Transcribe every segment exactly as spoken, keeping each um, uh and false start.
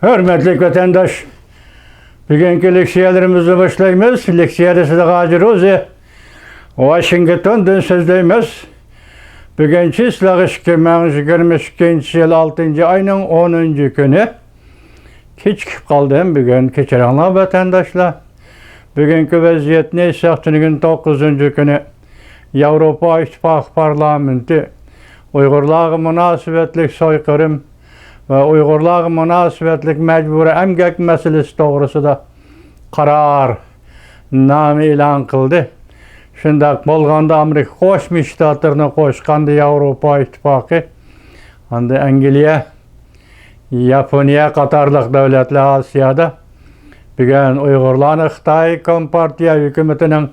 ھۆرمەتلىك ۋەتەنداش، بۈگۈنكى لېكسىيەلىرىمىزنى باشلايمىز. لېكسىيەدە سىدىق ھاجى روزى، ۋاشىنگتوندىن سۆزلەيمىز. بۈگۈن چىسلاغ ئىككى مىڭ يىگىرمە ئىككىنچى يىل ئالتىنچى ئاينىڭ ئونىنچى كۈنى. كېچىكىپ قالدىم بۈگۈن، كەچۈرۈڭلار ۋەتەنداشلار. بۈگۈنكى ۋەزىيەتنى ئېيتساق، تۈنۈگۈن توققۇزىنچى كۈنى ياۋروپا ئىتتىپاقى پارلامېنتى ئۇيغۇرلارغا مۇناسىۋەتلىك سويقىرىم ۋە ئۇيغۇرلارغا مۇناسىۋەتلىك مەجبۇرىي ئەمگەك مەسىلىسى توغرىسىدا قارارنامە ئېلان قىلدى. شۇنداق بولغاندا، ئامېرىكا قوشما شتاتلىرىنى قوشقاندا ياۋروپا ئىتتىپاقى، ئاندىن ئەنگلىيە، ياپونىيە قاتارلىق دۆلەتلەر ئاسىيادا بۈگۈن ئۇيغۇرلارنى خىتاي كومپارتىيە ھۆكۈمىتىنىڭ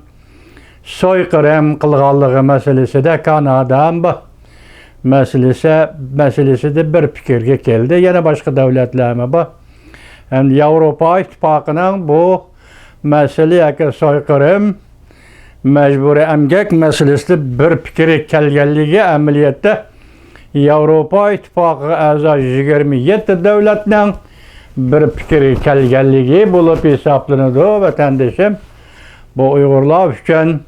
سويقىرىم قىلغانلىقى مەسىلىسىدە، كانادام بۇ مەسىلىسى، مەسىلىسىدە بىر پىكىرگە كەلدى. يەنە باشقا دۆلەتلەرمۇ بار. ھەم ياۋروپا ئىتتىپاقىنىڭ بۇ مەسىلە ياكى سويقىرىم، مەجبۇرىي ئەمگەك مەسىلىسىدە بىر پىكىرگە كەلگەنلىكى، ئەمەلىيەتتە ياۋروپا ئىتتىپاقىغا ئەزا يىگىرمە يەتتە دۆلەتنىڭ بىر پىكىرگە كەلگەنلىكى بولۇپ ھېسابلىنىدۇ، ۋەتەندىشىم. بۇ ئۇيغۇرلار ئۈچۈن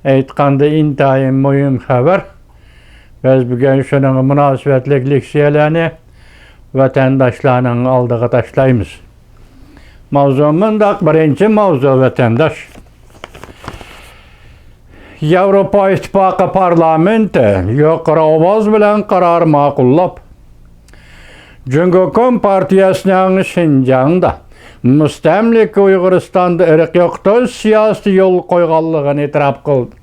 ئېيتقاندا ئىنتايىن مۇھىم خەۋەر. بىز بۈگۈن شۇنىڭغا مۇناسىۋەتلىك لېكسىيەلەرنى ۋەتەنداشلارنىڭ ئالدىغا تاشلايمىز. ماۋزۇ مۇنداق، بىرىنچى ماۋزۇ، ۋەتەنداش. ياۋروپا ئىتتىپاقى پارلامېنتى يۇقىرى ئاۋاز بىلەن قارار ماقۇللاپ، جۇڭگو كومپارتىيەسىنىڭ شىنجاڭدا مۇستەملىكە ئۇيغۇرىستاندا ئىرق يوقىتىش سىياسىتى يولغا قويغانلىقىنى ئېتىراپ قىلدى.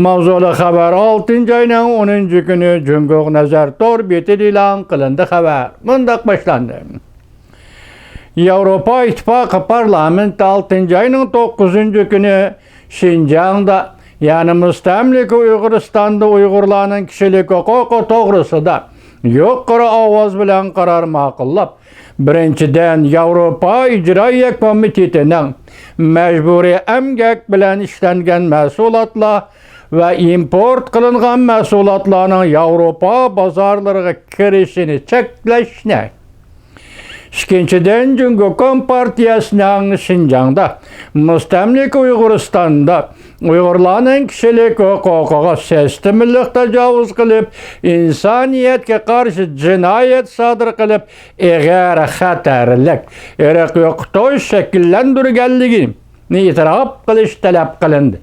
ماۋزۇلۇق خەۋەر ئالتىنچى ئاينىڭ ئونىنچى كۈنى جۇڭگو نەزەر تور بېتىدە ئېلان قىلىندى. خەۋەر مۇنداق باشلاندى. ياۋروپا ئىتتىپاقى پارلامېنتى ئالتىنچى ئاينىڭ توققۇزىنچى كۈنى شىنجاڭدا، يەنى مۇستەملىكە ئۇيغۇرىستاندا ئۇيغۇرلارنىڭ كىشىلىك ھوقۇقى توغرىسىدا يۇقىرى ئاۋاز بىلەن قارار ماقۇللاپ، بىرىنچىدىن، ياۋروپا ئىجرائىيە كومىتېتىنىڭ مەجبۇرىي ئەمگەك بىلەن ئىشلەنگەن مەھسۇلاتلار ۋە ئىمپورت قىلىنغان مەھسۇلاتلارنىڭ ياۋروپا بازارلىرىغا كىرىشىنى چەكلەشنى، ئىككىنچىدىن، جۇڭگو كومپارتىيەسىنىڭ شىنجاڭدا مۇستەملىكە ئۇيغۇرىستاندا ئۇيغۇرلارنىڭ كىشىلىك ھوقۇقىغا سىستېمىلىق تاجاۋۇز قىلىپ، ئىنسانىيەتكە قارشى جىنايەت سادىر قىلىپ، ئېغىر خەتەرلىك ئىرق يوقىتىش شەكىللەندۈرگەنلىكىنى ئېتىراپ قىلىش تەلەپ قىلىندى.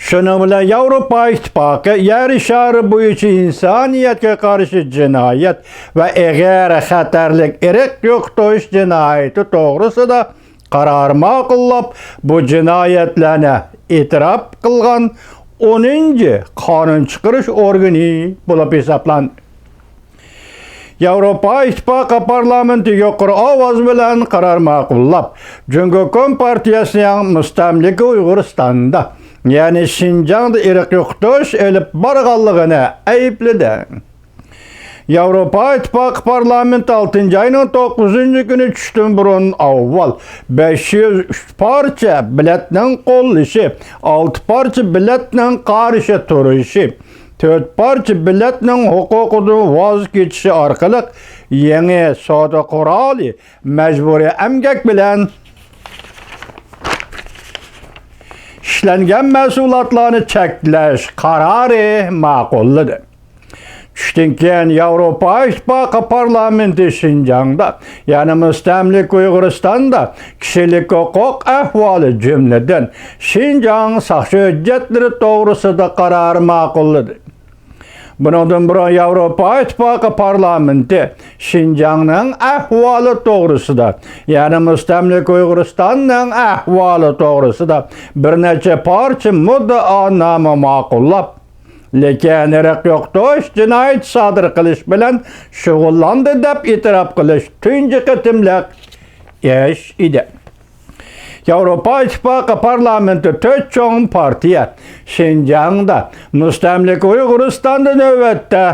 شۇنىڭ بىلەن ياۋروپا ئىتتىپاقى يەر شارى بويىچە ئىنسانىيەتكە قارشى جىنايەت ۋە ئېغىر خەتەرلىك ئىرق يوقىتىش جىنايىتى توغرىسىدا قارار ماقۇللاپ، بۇ جىنايەتلەرنى ئېتىراپ قىلغان ئونىنچى قانۇن چىقىرىش ئورگىنى بولۇپ ھېسابلاندى. ياۋروپا ئىتتىپاقى پارلامېنتى يۇقىرى ئاۋاز بىلەن قارار ماقۇللاپ، جۇڭگو كومپارتىيەسىنىڭ مۇستەملىكە ئۇيغۇرىستاندا، يەنى شىنجاڭدا ئىرق يوقىتىش ئېلىپ بارغانلىقىنى ئەيىبلىدى. ياۋروپا ئىتتىپاقى پارلامېنتى ئالتىنچى ئاينىڭ توققۇزىنچى كۈنى چۈشتىن بۇرۇن ئاۋۋال بەش يۈز ئۈچ پارچە بېلەتنىڭ قوللىشى، ئالتە پارچە بېلەتنىڭ قارشى تۇرۇشى، تۆت پارچە بېلەتنىڭ ھوقۇقىدىن ۋاز كېچىشى ئارقىلىق يېڭى سودا قورالى، مەجبۇرىي ئەمگەك بىلەن ئىشلەنگەن مەھسۇلاتلارنى چەكلەش قارارى ماقۇللىدى. چۈشتىن كېيىن ياۋروپا ئىتتىپاقى پارلامېنتى شىنجاڭدا، يەنى مۇستەملىكە ئۇيغۇرىستاندا كىشىلىك ھوقۇق ئەھۋالى، جۈملىدىن شىنجاڭ ساقچى ھۆججەتلىرى توغرىسىدا قارار ماقۇللىدى. بۇنىڭدىن بۇرۇن ياۋروپا ئىتتىپاقى پارلامېنتى شىنجاڭنىڭ ئەھۋالى توغرىسىدا، يەنى مۇستەملىكە ئۇيغۇرىستاننىڭ ئەھۋالى توغرىسىدا بىر نەچچە پارچە مۇددىئانامە ماقۇللاپ، لېكىن ئىرق يوقىتىش جىنايىتى سادىر قىلىش بىلەن شۇغۇللاندى دەپ ئېتىراپ قىلىش تۇنجى قېتىملىق ئىش ئىدى. ياۋروپا ئىتتىپاقى پارلامېنتى تۆت چوڭ پارتىيە شىنجاڭدا مۇستەملىكە ئۇيغۇرىستاندا نۆۋەتتە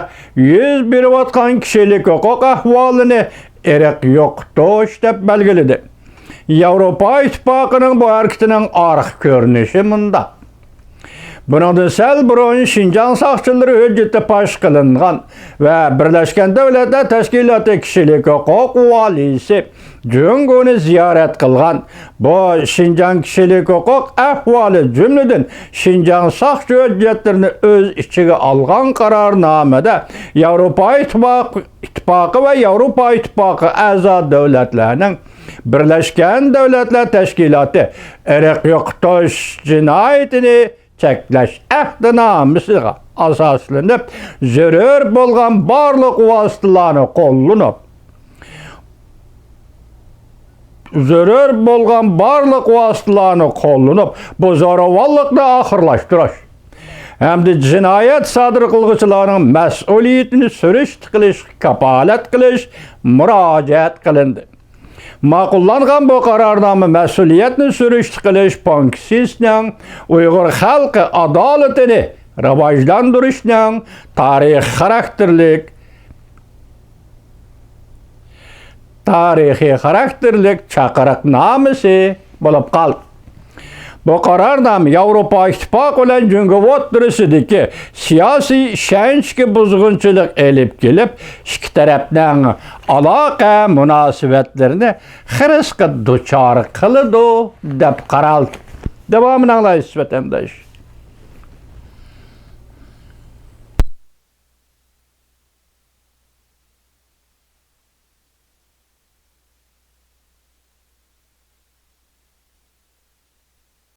يۈز بېرىۋاتقان كىشىلىك ھوقۇق ئەھۋالىنى ئىرق يوقىتىش دەپ بەلگىلىدى. ياۋروپا ئىتتىپاقىنىڭ بۇ ھەرىكىتىنىڭ ئارقا كۆرۈنۈشى مۇنداق. بۇنىڭدىن سەل بۇرۇن شىنجاڭ ساقچىلىرى ھۆججىتى پاش قىلىنغان ۋە بىرلەشكەن دۆلەتلەر تەشكىلاتى كىشىلىك ھوقۇق ۋالىيسى جۇڭگونى زىيارەت قىلغان. بۇ شىنجاڭ كىشىلىك ھوقۇق ئەھۋالى، جۈملىدىن شىنجاڭ ساقچى ھۆججەتلىرىنى ئۆز ئىچىگە ئالغان قارارنامىدە ياۋروپا ئىتتىپاقى، ئىتتىپاقى ۋە ياۋروپا ئىتتىپاقى ئەزا دۆلەتلەرنىڭ بىرلەشكەن دۆلەتلەر تەشكىلاتى ئىرق يوقىتىش جىنايىتىنى چەكلەش ئەھدىنامىسىغا ئاساسلىنىپ، زۆرۈر بولغان بارلىق ۋاسىتىلارنى قوللىنىپ، زۆرۈر بولغان بارلىق ۋاسىتىلارنى قوللىنىپ، بۇ زوراۋانلىقنى ئاخىرلاشتۇرۇش ھەمدە جىنايەت سادىر قىلغۇچىلارنىڭ مەسئۇلىيىتىنى سۈرۈشتە قىلىشقا كاپالەت قىلىش مۇراجىئەت قىلىندى. ماقۇللانغان بۇ قارارنامە مەسئۇلىيەتنى سۈرۈشتە قىلىش پونكسىيىسىنىڭ ئۇيغۇر خەلقى ئادالىتىنى راۋاجلاندۇرۇشنىڭ تارىخىي خاراكتېرلىك، تارىخىي خاراكتېرلىك چاقىرىقنامىسى بولۇپ قالدى. بۇ قارارنامە ياۋروپا ئىتتىپاقى بىلەن جۇڭگو ئوتتۇرىسىدىكى سىياسىي ئىشەنچكە بۇزغۇنچىلىق ئېلىپ كېلىپ، ئىككى تەرەپنىڭ ئالاقە مۇناسىۋەتلىرىنى خىرىسقا دۇچار قىلىدۇ، دەپ قارالدى. داۋامىنى ئاڭلايسىز، ۋەتەنداش.